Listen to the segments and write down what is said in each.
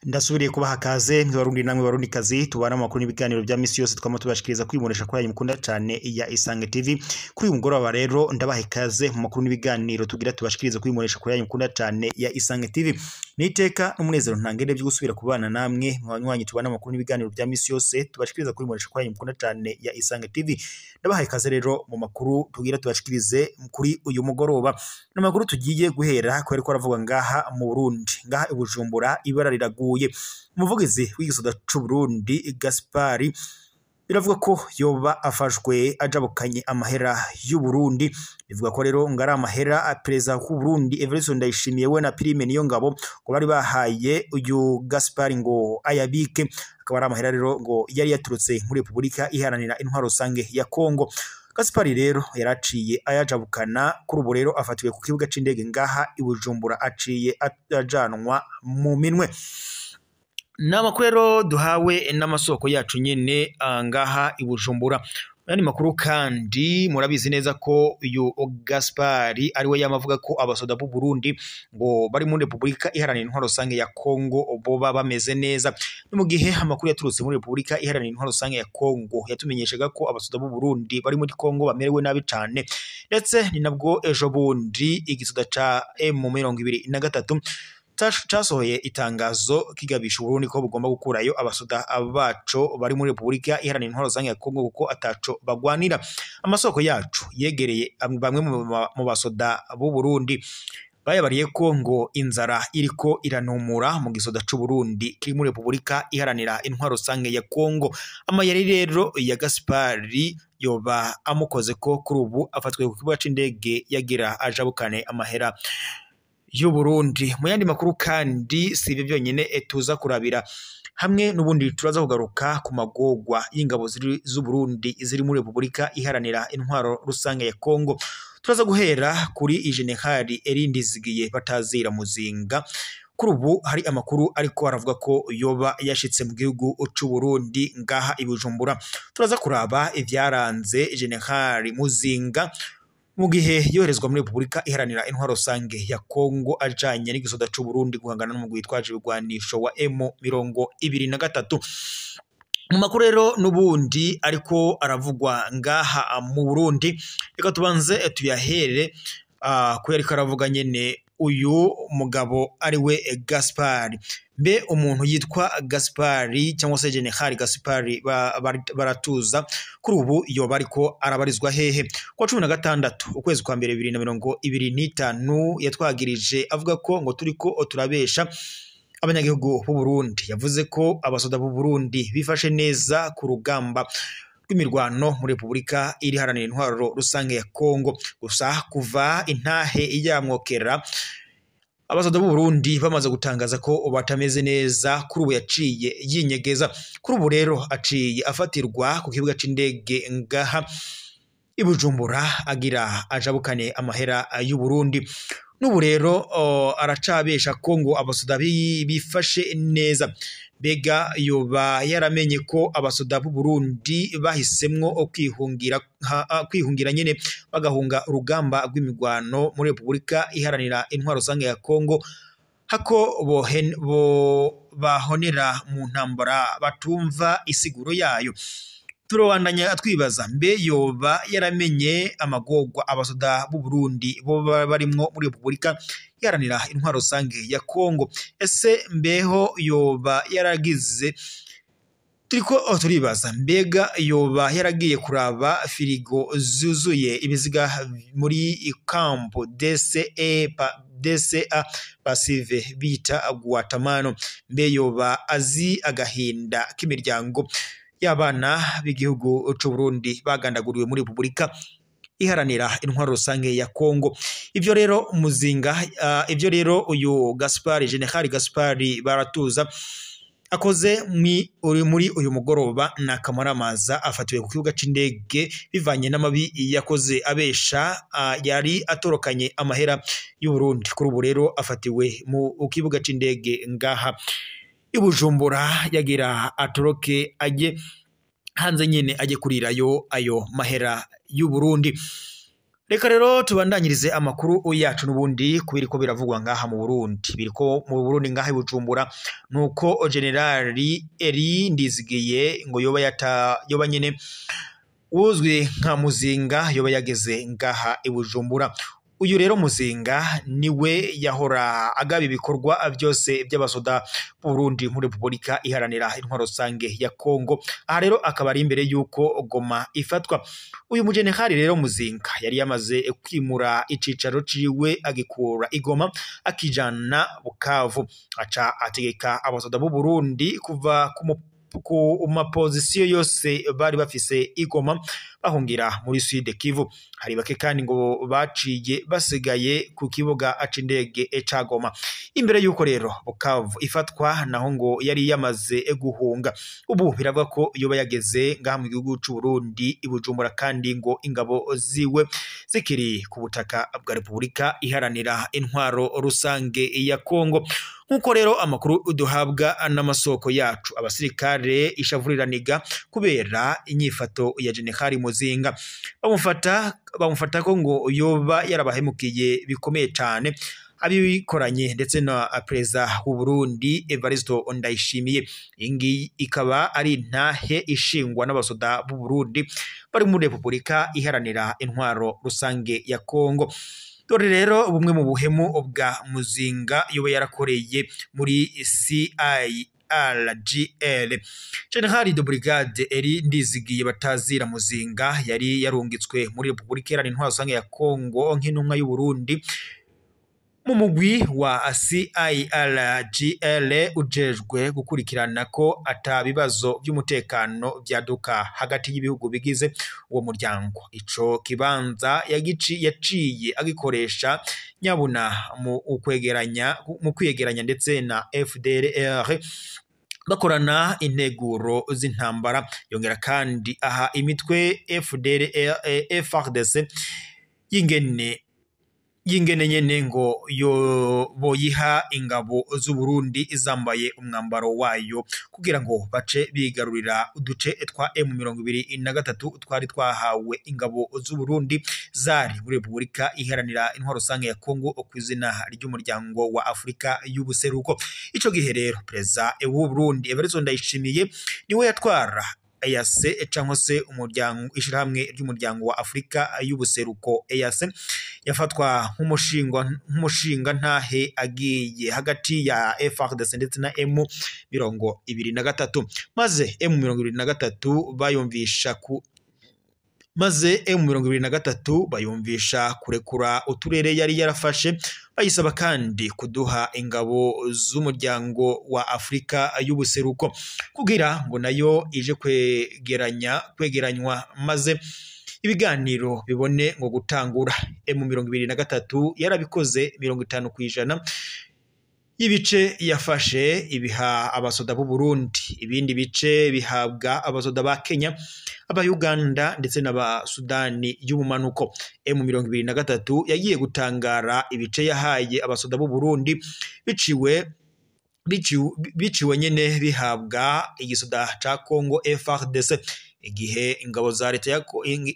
Ndasubiriye kubaha kaze Barundi namwe Barundi kazi tubana amakuru n'ibiganiro bya misi yose twama tubashikiriza kwibonesha kuri mukunda cyane ya Isange TV. Kuri uyu mugoroba rero ndabaha ikaze mu makuru n'ibiganiro tugira tubashikiriza kwibonesha kuri mukunda cyane ya Isange TV. Niteka n'umunezero ntangende byo gusubira kubana namwe mwanywanyi tubana amakuru n'ibiganiro bya misi yose tubashikiriza kwibonesha kuri mukunda cyane ya Isange TV. Ndabaha ikaze rero mu makuru tugira tubashikirize kuri uyu mugoroba. N'amakuru tugiye guhera ko ariko aravuga ngaha mu Burundi, ngaha i Bujumbura ibara riraguye. Umuvugizi w'igisoda c'u Burundi Gaspari biravuga ko yoba afashwe ajabukanye amahera y'u Burundi. Bivuga ko rero ngari amahera perezida w'u Burundi Evariste Ndayishimiye we na Prime Niyongabo ngo bari bahaye uyu Gaspari ngo ayabike, akaba ari amahera rero ngo yari yaturutse muri Repubulika Iharanira Intwaro Rusange ya Kongo. Gaspari rero yaraciye ayajabukana, kuri ubu rero afatiwe ku kibuga c'indege ngaha i Bujumbura, aciye ajanwa mu minwe. N'amakuru rero duhawe n'amasoko yacu nyene ngaha i Bujumbura. Ayandi makuru kandi murabizi neza ko uyu Gaspari ariwe yamavuga ko abasoda b'u Burundi ngo bari muri Repubulika Iharanira Intwaro Rusange ya Kongo boba bameze neza. Ni mu gihe amakuru yaturutse muri Repubulika Iharanira Intwaro Rusange ya Kongo yatumenyeshaga ko abasoda b'u Burundi bari muri Kongo bamerewe nabi cane, ndetse ni nabwo ejo bundi igisoda ca M23 casohoye itangazo kigabisha Uburundi ko bugomba gukurayo abasoda baco bari muri Repubulika Iharanira Intwaro Rusange ya Kongo kuko ataco bagwanira. Amasoko yacu yegereye bamwe mu basoda b'u Burundi bayabariye ko ngo inzara iriko iranumura mu gisoda c'u Burundi kiri muri Repubulika Iharanira Intwaro Rusange ya Kongo. Amayeri rero ya Gaspari yoba amukoze ko kuri ubu afatwe ku kibuga c'indege yagira ajabukane amahera y'u Burundi. Mu yandi makuru kandi si ibyo byonyine tuza kurabira hamwe, n'ubundi turaza kugaruka ku magogwa y'ingabo z'u Burundi ziri muri Repubulika Iharanira Intwaro Rusange ya Kongo. Turaza guhera kuri General Erindizigiye batazira Muzinga. Kuri ubu hari amakuru ariko aravuga ko yoba yashitse mu gihugu c'u Burundi ngaha i Bujumbura. Turaza kuraba ivyaranze General Muzinga mu gihe yoherezwa muri Repubulika Iharanira Intwaro Rusange ya Kongo ajanye n'igisoda c'u Burundi guhangana n'umugwi witwaje ibigwanisho wa M23. Mu makuru rero n'ubundi ariko aravugwa ngaha mu Burundi, reka tubanze tuyahere ko yariko aravuga nyene uyu mugabo ari we Gaspari. Mbe umuntu yitwa Gaspari cyangwa se General Gaspari baratuza kuri ubu yoba ariko arabarizwa hehe? Kwa 16 ukwezi kwa mbere 2025 yatwagirije avuga ko ngo turiko turabesha abanyagihugu b'u Burundi. Yavuze ko abasoda b'u Burundi bifashe neza ku rugamba rw'imirwano muri Repubulika Iharanira Intwaro Rusange ya Kongo. Gusa kuva intahe iyamwokera abasoda b'u Burundi bamaze gutangaza ko batameze neza, kuri ubu yaciye yinyegeza. Kuri ubu rero aciye afatirwa ku kibuga c'indege ngaha i Bujumbura agira ajabukane amahera y'u Burundi. N'ubu rero aracabesha ko ngo abasoda bifashe neza. Mbega yoba yaramenye ko abasoda b'u Burundi bahisemwo kwihungira nyene bagahunga urugamba rw'imigwano muri Repubulika Iharanira Intwaro Rusange ya Kongo, hako bahonera mu ntambara batumva isiguro yayo. Turabandanya twibaza mbe yoba yaramenye amagogwa abasoda b'u Burundi bo barimwo muri Repubulika Iharanira Intwaro Rusange ya Kongo. Ese mbeho yoba yaragize, turiko turibaza mbega yoba yaragiye kuraba firigo zuzuye ibiziga muri kampo DCA Passive bita Guatemala. Mbe yoba azi agahinda k'imiryango y'abana b'igihugu c'u Burundi bagandaguriwe muri Repubulika Iharanira Intwaro Rusange ya Kongo. Ivyo rero Muzinga, ivyo rero uyu Gaspari General Gaspari baratuza akoze muri uyu mugoroba na Kamaramaza, afatiwe ku kibuga c'indege bivanye n'amabi yakoze abesha, yari atorokanye amahera y'u Burundi. Kuri ubu rero afatiwe mu kibuga c'indege ngaha i Bujumbura yagira atoroke aje hanze nyene aje kurirayo ayo mahera y'u Burundi. Reka rero tubandanyirize amakuru yacu n'ubundi kubiriko biravugwa ngaha mu Burundi. Biriko mu Burundi ngaha i Bujumbura nuko Generali Eri Ndizigiye ngo yoba nyene uzwi nka Muzinga yoba yageze ngaha i Bujumbura. Uyu rero Muzinga niwe yahora agaba ibikorwa byose by'abasoda Burundi muri Republika Iharanira Intwaro Rusange ya Kongo. Aha rero akaba ari imbere yuko Goma ifatwa. Uyu mujenerali rero Muzinga yari yamaze kwimura icicaro ciwe agikura igoma akijana Bukavu, aca ategeka abasoda b'u Burundi kuva ku mapozisiyo yose bari bafise igoma bahungira muri Sud Kivu. Hari bake kandi ngo baciye basigaye ku kibuga c'indege ca Goma. Imbere yuko rero Bukavu ifatwa naho ngo yari yamaze guhunga. Ubu biravuga ko yoba yageze ngaha mu gihugu c'u Burundi i Bujumbura, kandi ngo ingabo ziwe zikiri ku butaka bwa Republika Iharanira Intwaro Rusange ya Kongo. Nkuko rero amakuru duhabwa n'amasoko yacu, abasirikare ishavuriraniga kubera inyifato ya Generali Muzinga. Bamufata ko ngo yoba yarabahemukiye bikomeye cyane abikoranye ndetse na Perezida w'u Burundi Evaristo Ndayishimiye. Ingi ikaba ari intahe ishingwa n'abasoda b'u Burundi bari muri Republika Iharanira Intwaro Rusange ya Kongo. Dore rero bumwe mu buhemu bwa Muzinga yoba yarakoreye muri CIRGL. General de Brigade Eri Ndizigiye batazira Muzinga yari yarungitswe muri Republika Iharanira Intwaro Rusange ya Kongo nk'intumwa y'u Burundi mu mugwi wa CIRGL ujejwe gukurikirana ko ata bibazo by'umutekano byaduka hagati y'ibihugu bigize uwo muryango. Ico kibanza yaciye agikoresha nyabuna mu kwegeranya ndetse na FDLR bakorana integuro z'intambara. Yongera kandi aha imitwe FDLR FARDC y'ingene nyene ngo boyiha ingabo z'u Burundi zambaye umwambaro wayo kugira ngo bace bigarurira uduce twa M23 twari twahawe ingabo z'u Burundi zari muri Republika Iharanira Intwaro Rusange ya Kongo ku izina ry'umuryango wa Afrika y'ubuseruko. Ico gihe rero Perezida w'u Burundi Evariste Ndayishimiye niwe yatwara EAC cyangwa se umuryango ishirahamwe ry'umuryango wa Afrika y'ubuseruko EAC, yafatwa nk'umushinga ntahe agiye hagati ya FARDC ndetse na M23, maze M23 bayumvisha kurekura uturere yari yarafashe, bayisaba kandi kuduha ingabo z'umuryango wa Afrika y'ubuseruko kugira ngo nayo ije kwegeranywa maze ibiganiro bibone ngo gutangura. M23 yarabikoze 50% y'ibice yafashe ibiha abasoda b'u Burundi, ibindi bice bihabwa abasoda ba Kenya, aba Uganda ndetse n'aba Sudani y'ubumanuko. M23 yagiye gutangara ibice yahaye abasoda b'u Burundi biciwe nyene bihabwa igisoda ca Congo FARDC, igihe ingabo za leta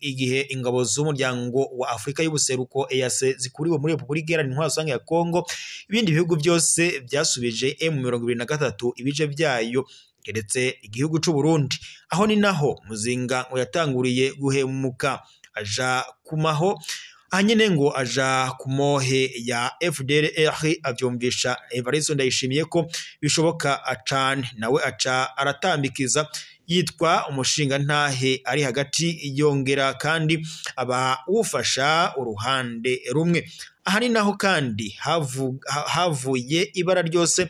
igihe ingabo z'umuryango wa Afrika y'ubuseruko EAC zikuriwe muri Republika Iharanira Intwaro Rusange ya Kongo. Ibindi bihugu byose byasubije M23 ibice byayo keretse igihugu c'u Burundi. Aho ni naho Muzinga ngo yatanguriye guhemuka aja kumaho ahanyene ngo aja kumohe ya FDLR avyumvisha Evariste Ndayishimiye ko bishoboka cane, nawe aca aratambikiza yitwa umushinga ntahe ari hagati, yongera kandi aba ufasha uruhande rumwe. Aha ni naho kandi havuye ibara ryose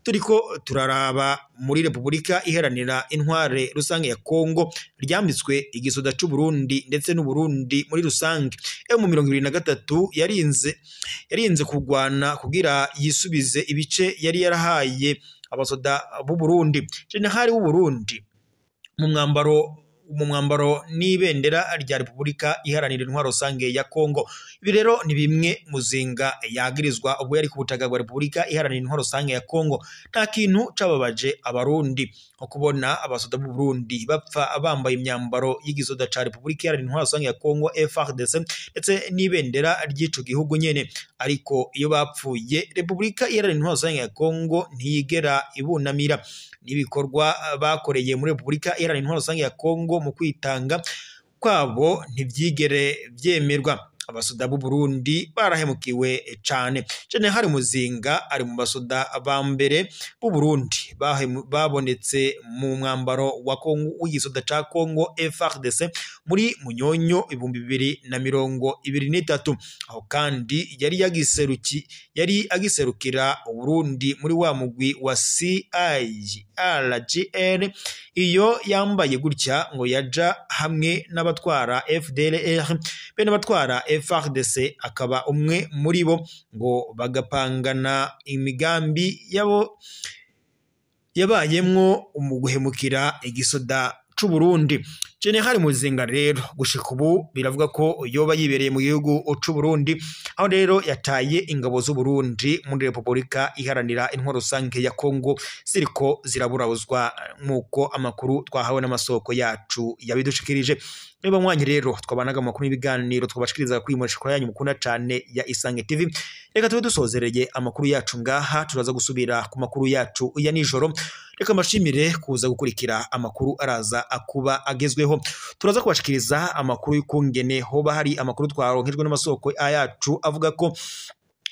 turiko turaraba muri Republika Iharanira Intware Rusange ya Kongo ryambitswe igisoda c'u Burundi ndetse n'u Burundi muri rusange. M23 yarinze kugwana kugira yisubize ibice yari yarahaye abasoda b'u Burundi. Generali w'u Burundi mu mwambaro mu mwambaro n'ibendera rya Repubulika Iharanira Intwaro Rusange ya Kongo. Ibi rero ni bimwe Muzinga yagirizwa ubwo yari ku butaka bwa Repubulika Iharanira Intwaro Rusange ya Kongo. Nta kintu cababaje Abarundi nko kubona abasoda b'u Burundi bapfa bambaye imyambaro y'igisoda ca Repubulika Iharanira Intwaro Rusange ya Kongo FARDC ndetse n'ibendera ry'ico gihugu nyene. Ariko iyo bapfuye, Repubulika Iharanira Intwaro Rusange ya Kongo ntiyigera ibunamira. N'ibikorwa bakoreye muri Repubulika Iharanira Intwaro Rusange ya Kongo mu kwitanga kwabo ntivyigere vyemerwa. Abasoda b'u Burundi barahemukiwe cane. General Muzinga ari mu basoda ba mbere b'u Burundi babonetse mu mwambaro wa Kongo w'igisoda ca Kongo FARDC muri Munyonyo 2023. Aho kandi yari agiserukira Burundi muri wa mugwi wa CIRGL. Iyo yambaye gutya ngo yaja hamwe n'abatwara FDLR be n'abatwara FARDC, akaba umwe muri bo, ngo bagapangana imigambi yabo yabayemwo mu guhemukira igisoda c'u Burundi. General Muzinga rero gushika ubu biravuga ko yoba yibereye mu gihugu c'u Burundi, aho rero yataye ingabo z'u Burundi muri Repubulika Iharanira Intwaro Rusange ya Kongo ziriko ziraburabuzwa, nk'uko amakuru twahawe n'amasoko yacu yabidushikirije. Niba mwanyi rero twabanaga amakuru n'ibiganiro twabashikiriza kuri imbonesha yanyu mukunda cane ya Isange TV, reka tube dusozereye amakuru yacu ngaha. Turaza gusubira ku makuru yacu ya nijoro. Reka mbashimire kuza gukurikira amakuru araza akuba agezweho. Turaza kubashikiriza amakuru y'ukungene hoba hari amakuru twaronkejwe n'amasoko yacu avuga ko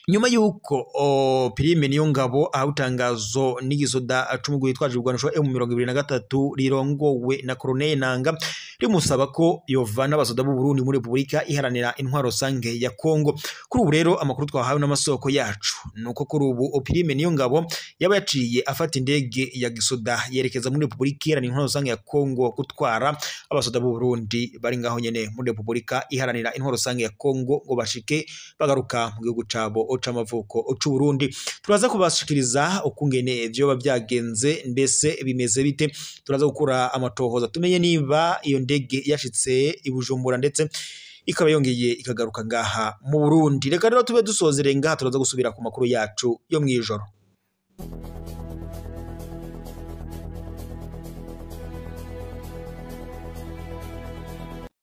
nyuma yuko Prime Niyongabo ahawe itangazo n'igisoda c'umugwi witwaje ibigwanisho M23 rirongowe na Colonel Nanga, rimusaba ko yovana abasoda b'u Burundi muri Repubulika Iharanira Intwaro Rusange ya Kongo. Kuri ubu rero amakuru twahawe n'amasoko yacu nuko kuri ubu Prime Niyongabo yaba yaciye afata indege ya gisoda yerekeza muri Repubulika Iharanira Intwaro Rusange ya Kongo gutwara abasoda b'u Burundi bari ngaho nyene muri Repubulika Iharanira Intwaro Rusange ya Kongo ngo bashike bagaruka mu gihugu cabo c'amavuko c'u Burundi. Turaza kubashikiriza ukungene vyoba byagenze, mbese bimeze bite. Turaza gukora amatohoza tumenye niba iyo ndege yashitse i Bujumbura ndetse ikaba yongeye ikagaruka ngaha mu Burundi. Reka rero tube dusozere ngaha, turaza gusubira ku makuru yacu yo mwijoro.